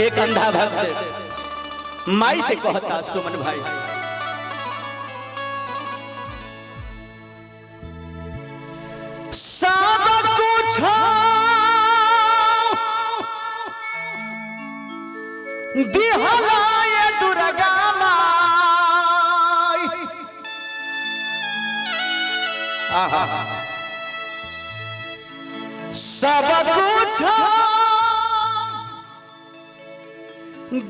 एक अंधा भक्त माई से कहता, सुमन भाई सब कुछ दिहलाए दुर्गा माई, आहा सब कुछ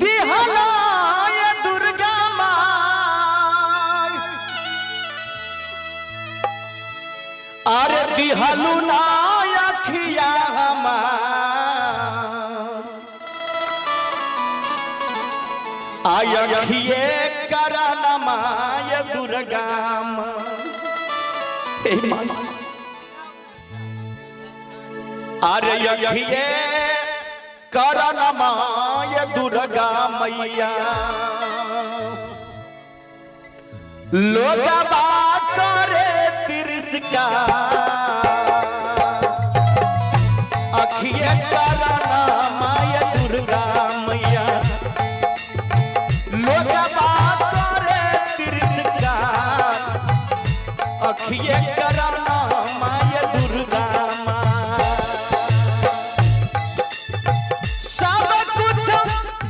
दिहलाए दुर्गा माई, अरे दिहलु ना अखिया हमार, आय अखिए करन माय दुर्गा माई, अरे अखिए करन माय दुर्गा मैया, लोगवा करे तिरस्कार, अखिए करन माय दुर्गा मैया, लोगवा करे तिरस्कार, अखिए करन माय दुर्गा माय। सब कुछ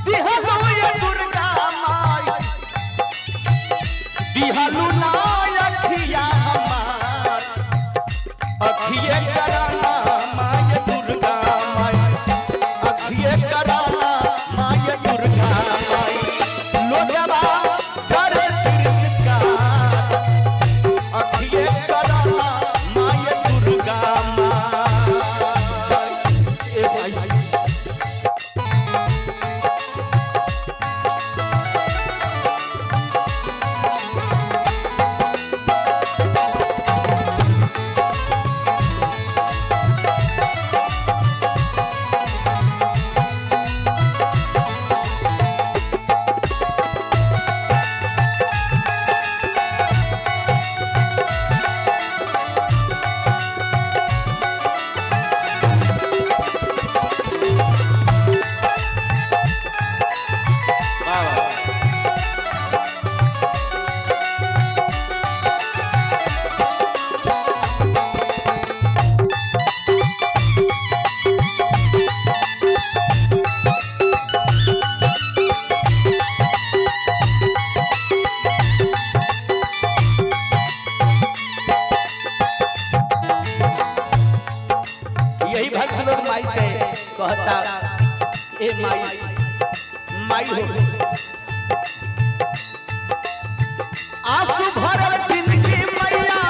दिहलु ये दुर्गा माय, दिहलु ना अखिया हमार, अखिए करना my Durga माय, अखिए करना my Durga माय, लोगवा करे तिरस्कार, अखिए करना my Durga my. ए भाई यही भक्त लोग माई से कहता, ए माई, माई हो आंसू भरल जिंदगी मैया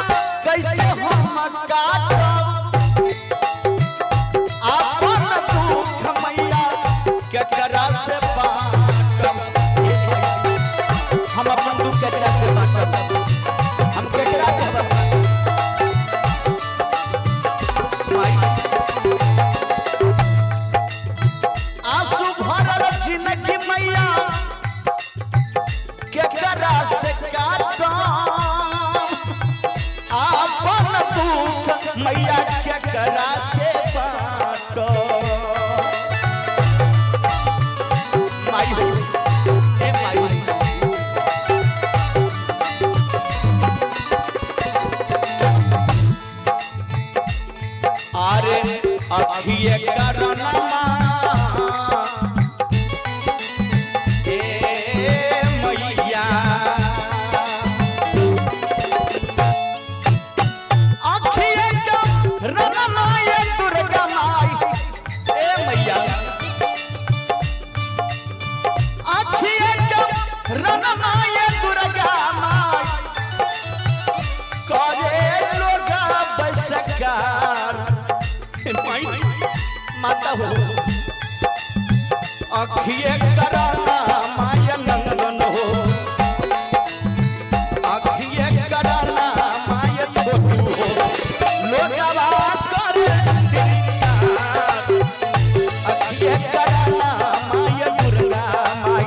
कैसे हम काटब, अपन दुख मैया केकरा से बांटब। ए माई, हम अपन दुख केकरा से बांटब, हम केकरा कहब माई। आंसू भरल जिंदगी मैया केकरा से काटब, अपन दुख मैया केकरा से बांटब। माई हो, ए माई, अरे अखिए करना ए मैया, अखिए करना my Durga माई, ए मैया अखिए करना my Durga माई, करे लोगा बसकार माई माता हो, अखिए करना my नंदन हो, अखिए करना my छोटू हो, लोगवा करे तिरस्कार, अखिए करना my Durga माई,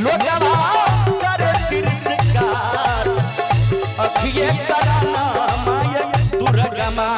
लोगवा करे तिरस्कार, अखिए करना my Durga my.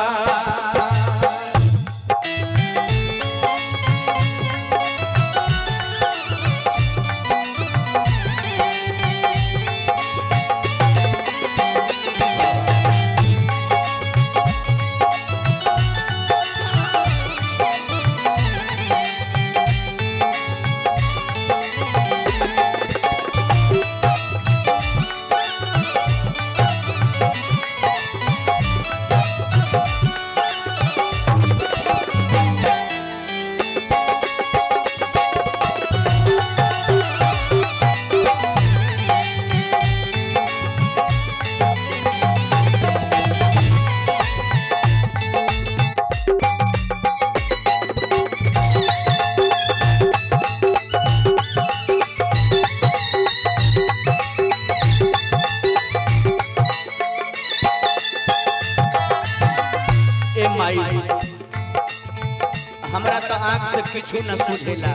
आंख से किछु न सुझेला।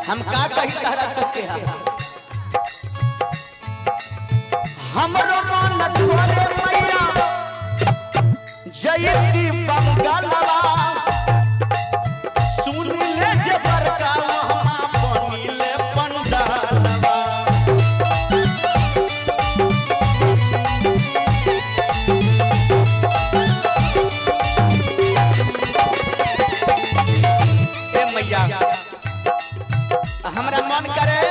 हम का कही तहरा दुख के? हमरो मन करे मैया जयती बंगालवा, सुन ले जे बड़का वहाँ बनिले पंडालवा। ए मैया, हमरा मन करे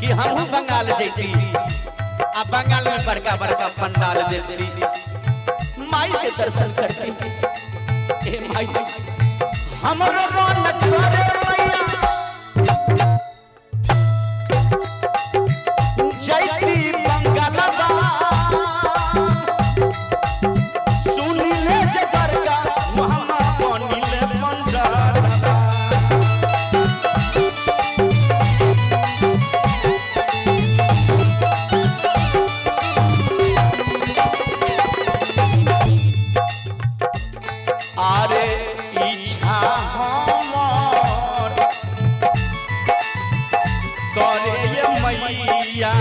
कि हमहू बंगाल जैती आ बंगाल में बड़का बड़का पंडाल देखती, माई से दर्शन करती। ए माई, हमरो मन करे मैया जैती बंगालवा, सुन ले जे बड़का वहाँ बनिले पंडालवा। आरे इच्छा हमर करे ये मैया,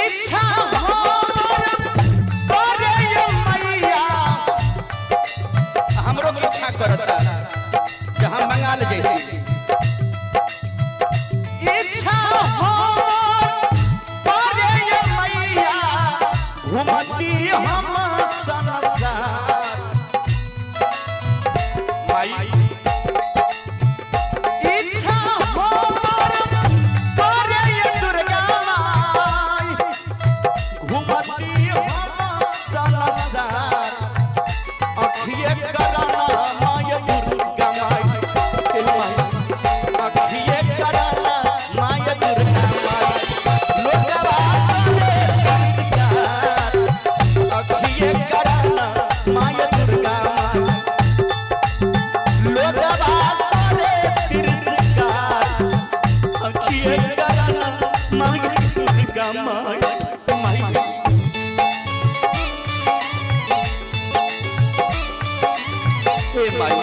इच्छा हमर करे ये मैया। हमरो के इच्छा करता कि हम बंगाल जैती। इच्छा हमर करे ये मैया, घुमती हम संसार। माई, इच्छा हमर करे ये दुर्गा माई, घुमती हम संसार। अखिए कराना माय दुर्गा माई, ए माई, अखिए कराना माय दुर्गा माई, लोगवा करे तिरस्कार। अखिए कराना माय दुर्गा माई, लोगवा करे तिरस्कार। अखिए कराना माय दुर्गा माई, माई। ए माई,